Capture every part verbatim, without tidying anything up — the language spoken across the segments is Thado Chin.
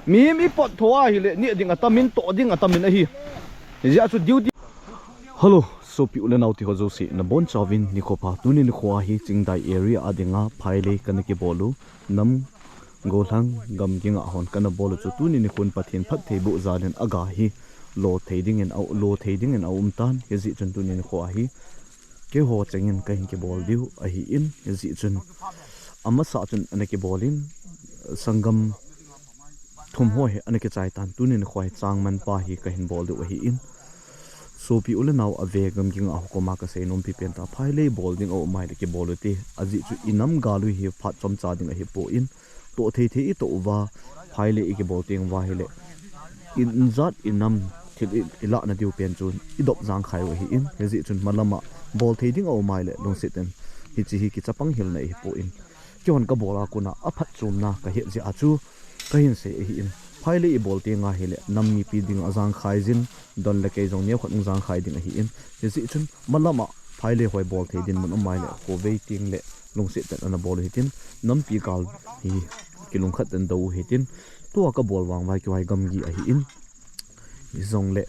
Mihem i pot tho ahile, neh ding atamin, toh ding atamin ahi. Hijeh a chu duty. Hello, sopi u le nao te ho jouse, nabonchauvin nikho pha. Tuni nikho a hi Chingdai area a dinga phailei kana kibol u. Nam golhang gam kinga hon kana bol u chu tuni nikhon Pathen phattheiboh jalin aga hi lo thei dingin a, lo thei dingin aum tan. Hijeh chun tuni nikho a hi keiho chengin kahin kibol diu ahin, hijeh chun amasa chun ana kibol in, sanggam thum ho hi ana kichai tan, tuni nikho hi changman pa hi kahin bol diu ahin. Sopi u le nao ave gam kinga ho koma kasei nompi pen ta, phailei bol ding aum ahile kibol u hite, ajeh chu i nam gal u hi phat chomcha ding ahipon, toh thei thei i toh uva, phailei i kibol teng uva hile, i jat i nam thil i, i lahna diu pen chu i dop jangkhai u ahin, hijeh chun malama bol thei ding aum ahile lungset in, hiche hi kichapang hilna ahipon, keihon kabol a kona aphatchomna kahet jeh a chu kahin sei ahin. Phailei i bol teng ahile nam mipi ding ajangkhai jin, don le kei jong neokhat hung jangkhai ding ahin. Hijeh chun malama phailei ho i bol thei dinmun um ahile, khovei teng le lungset tah in ana bol u hitin, nampi gal hi kilungkhat tah in dou u hitin, tua kabol vang uva keiho hi gamgi ahin. Hijongle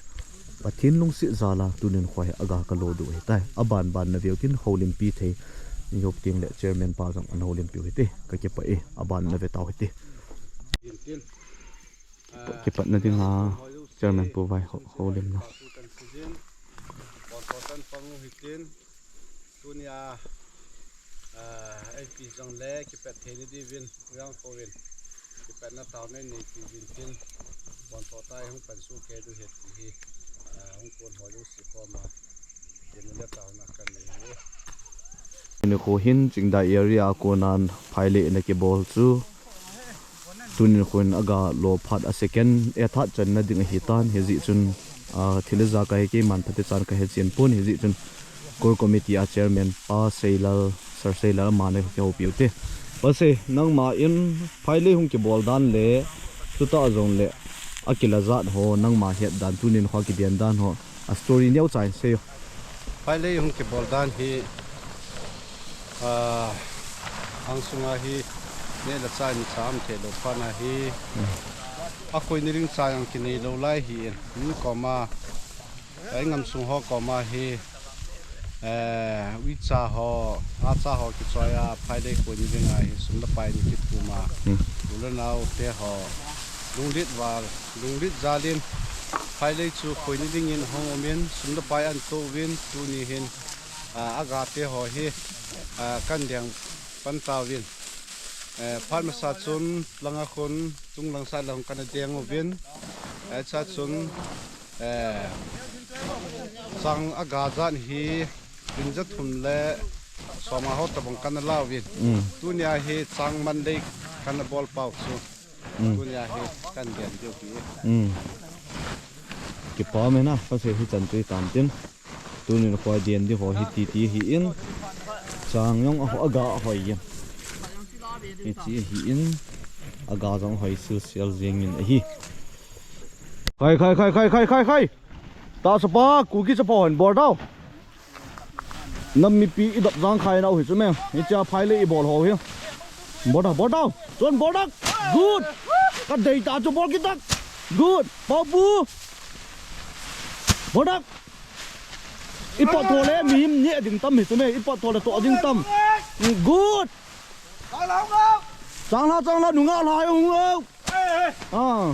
Pathen lungset jal a tuni nikho hi aga kalo diu ahitai. Aban ban na veu tin houlimpi thei, i hop teng le chairman pa jong ana houlimpi u hite, kakipah e, aban na ve tau hite. Kipatna dinga chairman pu vai ho, houlimna. Tunia, ah, eipi jongle kipat theina diuvin, jang kovin, kipatna taona nei tiuvin tin, bon tho tai hung pan soh kei diu ahi ti hi, ah, hung kon ho jouse koma, kipatna taona kanei e. Nikho hin Chingdai area a konan phailei ana kibol chu, tuni nikhon aga lo phat a second, a third channa ding ahitan, hijeh chun, ah, thil ijakai keiman phatechan kahe chen pon, hijeh chun core committee a chairman pa Seilal, Sir Seilal ama na kihoupi u hite. Pa Sei, nangma in phailei hung kibol dan le, chutah jongle akila jat ho, nangma het dan, tuni nikho kiden dan ho, a story neocha in seiyo. Phailei hung kibol dan hi, ah, angsunga hi neh le chah imacha um theilou phat na hi, akhoina ding cha jong kinei lou lai ahin, mi koma, ei gamsung ho koma hi, eh, uicha ho, acha ho kichoi a, phailei khoina dinga hi sum le pai ana kithum a, u le nao te ho lunglet val, lunglet jal in, phailei chu khoina dingin ahung um in, sum le pai ana toh uvin, tuni hin, ah, aga te ho hi, ah, kana deng pan tauvin. Eh, phat masa chun langa khun, chunglang side lang kana deng uvin. Hiche chun, eh, chang aga jat hi, bin jathum le som a ho tobang kana la uvin. Tunia hi changman lei kana bol pau chu. Tunia hi kana den diu ahi. Kipah mena, Pa Sei, hichan chu hitan tin. Tuni nikho den diu ho hi titi ahin. Chang jong aho, aga ahoi jeng. Hiche ahin. Aga jong ahoi silsel jengin ahi. Khai, khai, khai. Tahsa pa, Kuki chapa hon bol tau. Nam mipi idop jangkhai nau hi chu me. Hichea phailei ibol ho hi. Bol tau, bol tau. Chun bol tau. Good. Kadei ta chu bol kit tau. Good. Paopu. Bol tau. Ipot tho le mihem neh ding tam hi chu me. Ipot tho le toh ding tam. Good. Chang la, chang la, nunga la hung o. Ah.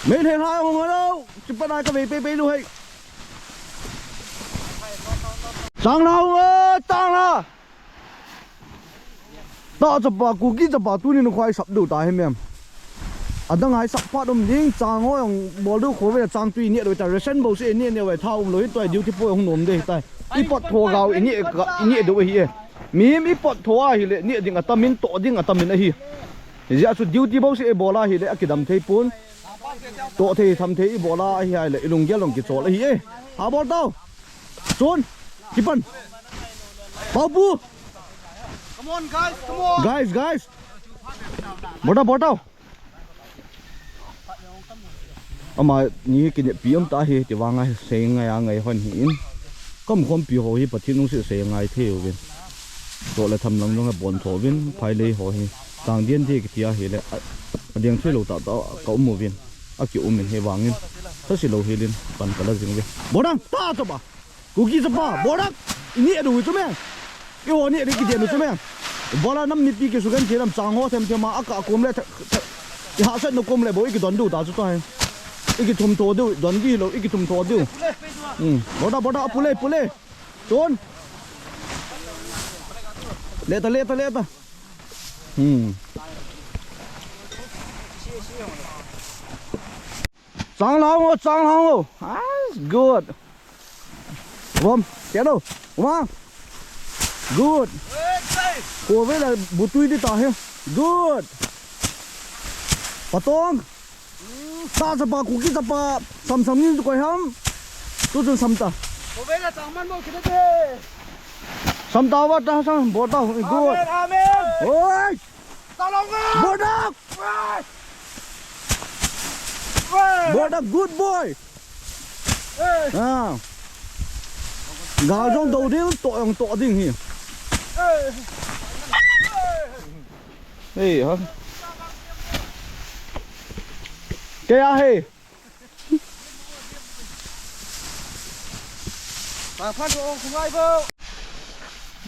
Meitei la hung o. Chipa nai ka vei pei pei lu hei. Chang la hung o, chang la. Tahsa pa, Kuki chapa, tuni nikho hi sap diu ta hi mem. Adang hi sap phat um ding, chang ho jong bol diu kho ve, chang tui neh diu ta, ration bou se neh neh ve, tha um lou hi, tua duty po hung nom de tai. Ipot tho gau, ineh ka, ineh diu ahi e. Mihem ipot tho ahile, neh ding atamin, toh ding atamin ahi. Hijeh a chu duty bou se ibol ahile, akidam thei pon. Toh thei, tham thei ibol a ahi ahile, ilunggel jong kichol ahi e. Ha bol tau. Chun, kipan. Paopu. Come on, guys, come on. Guys, guys. Bol tau, bol tau. Amani hi kineppi um ta hi, ti vanga sei ngai a ngai hon hi in. Kamkhompi ho hi Pathen lungset sei ngai thei uvin. Toh le tham lang jong abon tho uvin, phailei ho hi. Changdian te kiti ahile, a, ading thei lou tah tah a ka um uvin. Aki um in hi vangin. Thase lou helin, pan ka la jing uve. Bordang, ta chapa. Kuki chapa, Bordang. Ini adu chu me. Iho ni adu kiti adu chu me. Bola nam mipi kisugenthei lam chang ho them them a, aka kom le, tha, tha, ihahsatna kom le bou, iki don diu ta chu tahi. Iki thum tho diu, don di lou, iki thum tho diu. Hmm. Bordang, Bordang, pule, pule. Chun. Leta, leta, leta. Hmm. Chang lang o, chang lang o. Ah, good. Bom, keno. Bom. Good. Ko ve la butui di ta he. Good. Patong. Ta chapa, Kuki chapa, sam sam ni koi ham. Tu chun sam ta. Ko ve la chang man mo kida de. Sam ta va ta sam, Bordang, good. Amen, amen. Oi. Ta long a. Bordang. Oi. Oi. Bordang, good boy. Oi. Ah. Gal jong do ding, to jong to ding hi. Oi. Hey, ha. Kei a he.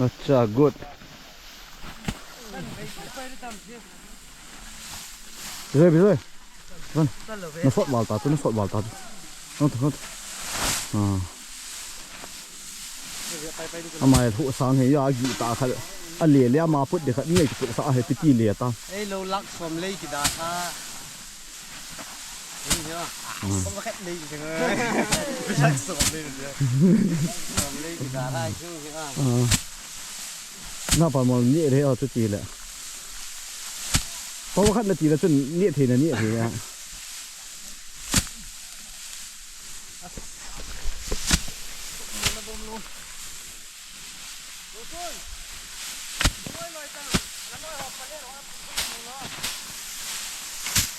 Acha, good. Bijoi, bijoi. Ran. Na sot val ta chu, na sot val ta chu. Nang ta, nang ta. Ah. Amai lhu sang hi ya gi ta kha. A le le ama put de kha ni ki put sa he piti le ta. Ei lo lak som lei ki da kha. Ei ya. Ko khat lei ki nga. Lak som lei ki. Som lei ki da kha chu ya. Ah. Na pa mo ni re o chu ti le. Pa khat na ti le chun ni thei na ni thei ya.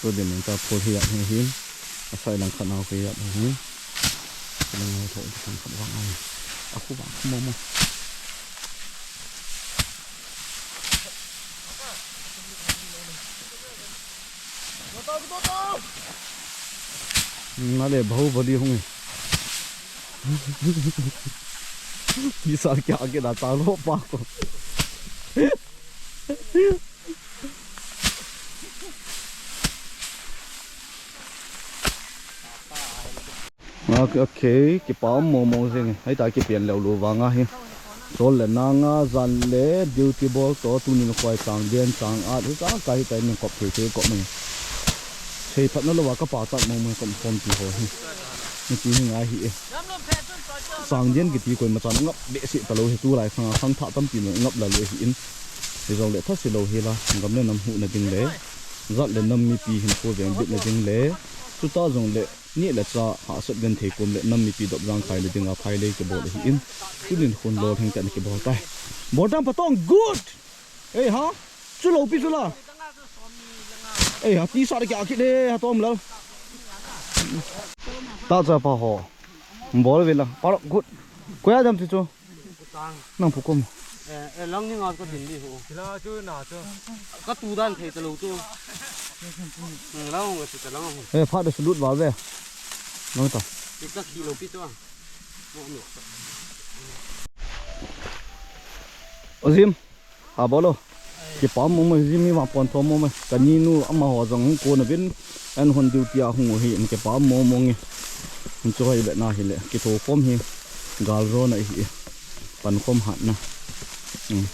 Tuni min ka phul hi a hi hin, a sai lang khat nau hi a hi hin. Lang ngai tho lang khat vang ai. A khu vang khu mo mo. Na le Bahubali hung e. Tisa kya ke da ta lo pa ko. Ok, ok, kipa um mo mo jing e. Hei ta kipian leu lu vang a hi. Chol le nanga jan le duty bol to tunin khoi chang den chang at hi chang ka hi ta min kop thei thei kop mai. Sei phat na lo wa ka pa chat mo mo kom kom ti ho hi. Ni ti hi ngai hi e. Chang den kiti koima chan ngap be si ta lo hi tu lai khang khang tha tam ti mo ngap la lo hi in. Hi jong le tha si lo hi la gam le nam hu na ding le. Jat le nam mipi hin ko veng bit na ding le. Chu ta jong le Ni le cha hahsat genthei kom le nam mipi dop jangkhai le dinga phailei kibol ahi in. Tunin khun lolhing tah in kibol tai. Bordang patong good. Ei ha. Chu lo pi chu la. Ei ha, tisa kya kit e ha tom lal. Ta cha pa ho. Bol ve la. Parok good. Koya jam ti chu. Nang pu kom. Eh, eh, lang ni nga ka din di ho. Sila chu na chu. Ka tu dan thei ta lo chu. Hmm, lang nga chu ta lang ho. Eh, phat da su lut val ve. Nang ta. Ti ka khi lo pi chu. Mo mo. O Jim. Ha bolo. Kipa mo mo Jim, mi vang pon tho mo mo. Ka ni nu ama ho jong ko na bin. An hon duty a hung u hi in kipa mo mo nge. In chu hai le na hi le. Kitho khom hi. Gal ro na hi. Pan khom hat na. Hmm.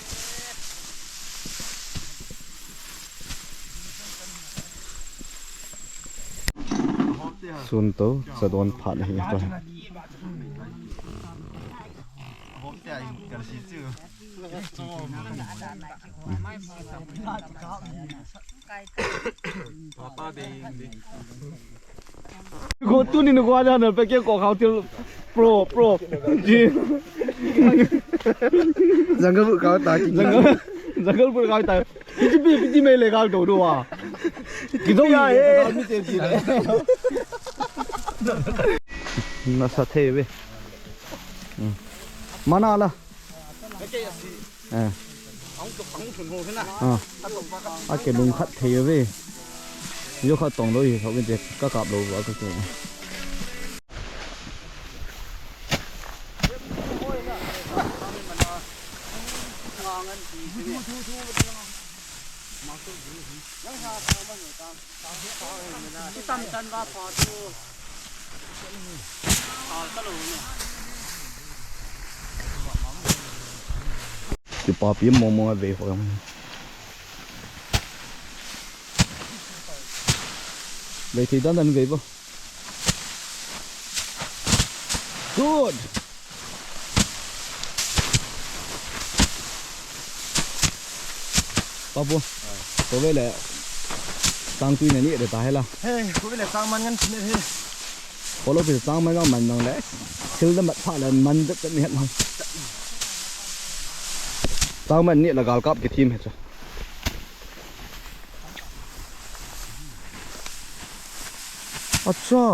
Sun to, sa don phat hi to. Ko tunin ko aja na pe ke ko khau til pro, pro. Ji. Jungle book khau ta ki. Jungle, jungle book khau ta. Piti pi, piti mai le khau do do wa. Ki do ya e. Na sa the ve. Hmm. Mana la. Eh. Ah. A ke lung khat thei ve. Yo khat tong lo hi, thau bin te ka kap lo va ka ke. Kipapi mong mong a vei ho jong. Vei thei dan dan vei bo. Good. Papu. Ko vei le. Tang tui na ni de ta hela. Hey, ko vei le tang man ngan ni he. Ko lo pi tang man ngan man nang le. Thil da mat pha le man da ni het nang. Tang man ni la gal kap ke team he cha. Acha.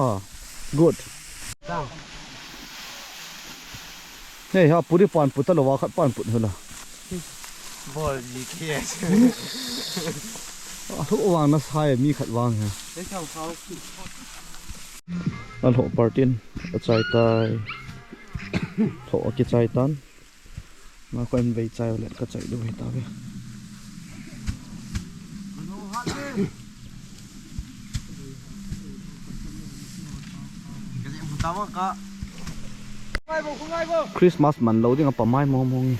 Good. Tang. Nei, ha, puri pan put lo, wa khat pan put hela. Bol ji ke. A, thu wang na sai, mi khat wang he. Ei, thau, thau. A lho partin, a chai tai. Lho a kichai tan. Ma ko en vei chai le ka chai do he ta ve. Christmas man lo ding a pa mai mo mo ngi.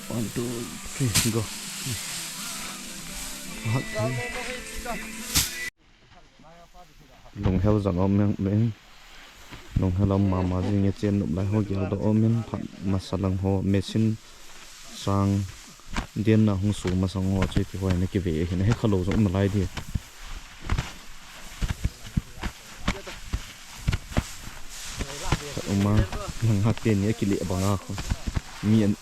One, two, three, go. Lunghel jang um meng meng. Lunghel um mama jing e, chen nop lai ho gel doh um in, phat masa lang ho machine sang den na hung su masang ho chu ti ho na kive hin he kha lo jong um lai di. Uma nang ha te ni kile banga kho. Mi an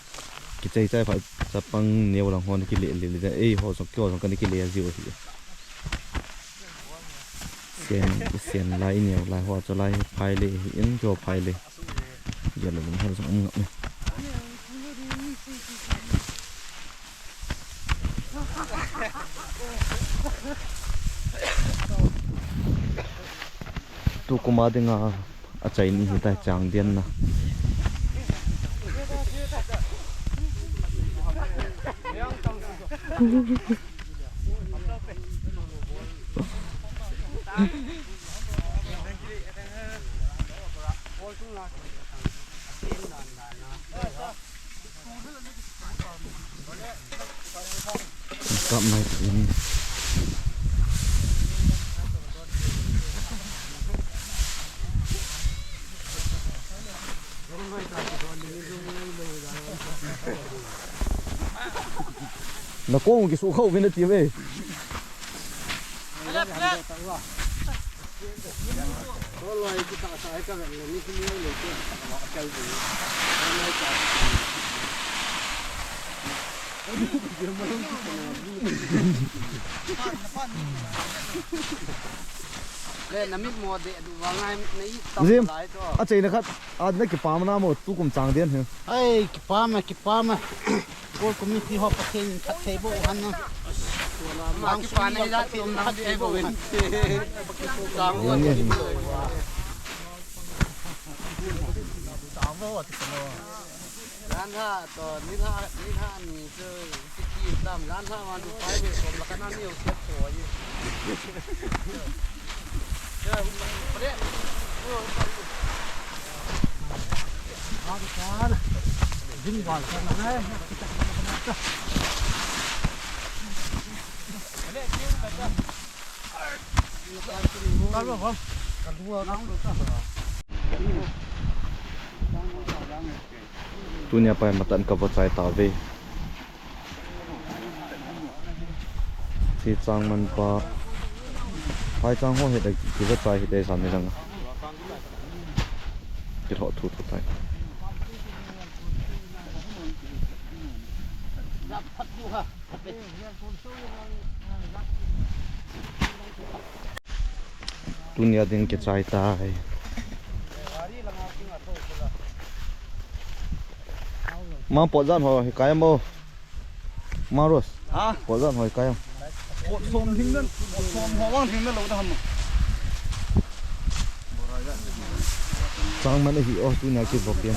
kichai chai pha chapang neo lang ho na kile le le ei ho jong kyo jong ka ni kile ji u hi. Sen, sen lai, neo lai, ho chu lai, phai le, hi in chu phai le. Gel le, ho chu um ngap ne. Tu kuma dinga, achai ni hi ta chang dian na. Kap mai tin. Na kong ki su khau vin ti ve. Le, na mit mo de du wa ngai na i tam Zim, lai to. A cheina khat, a na kipam na mo, tu kum chang den he. Ai, kipam, kipam. Bol committee ho Pathen in phatthei boh hen lang. Ama kipa na hi jat in lang thei boh hen. Jan ha to, nilha, nilha ni chu, tiki tam, jan ha wan tu pai ve som la kana ni u siat ko ye. Tunia pai matan ka va chai ta ve. Chi chang man pa. Pai chang ho he da ki va chai he da san ni lang. Ki tho thu thu tai. Tunia ding kichai tai. Ma, pojan ho hi kai mo. Ma Ros. Ha? Pojan ho hi kai. Pot som thing nan, pot som ho wang thing nan lo da ham. Chang man ahi o, tunia kivop pian.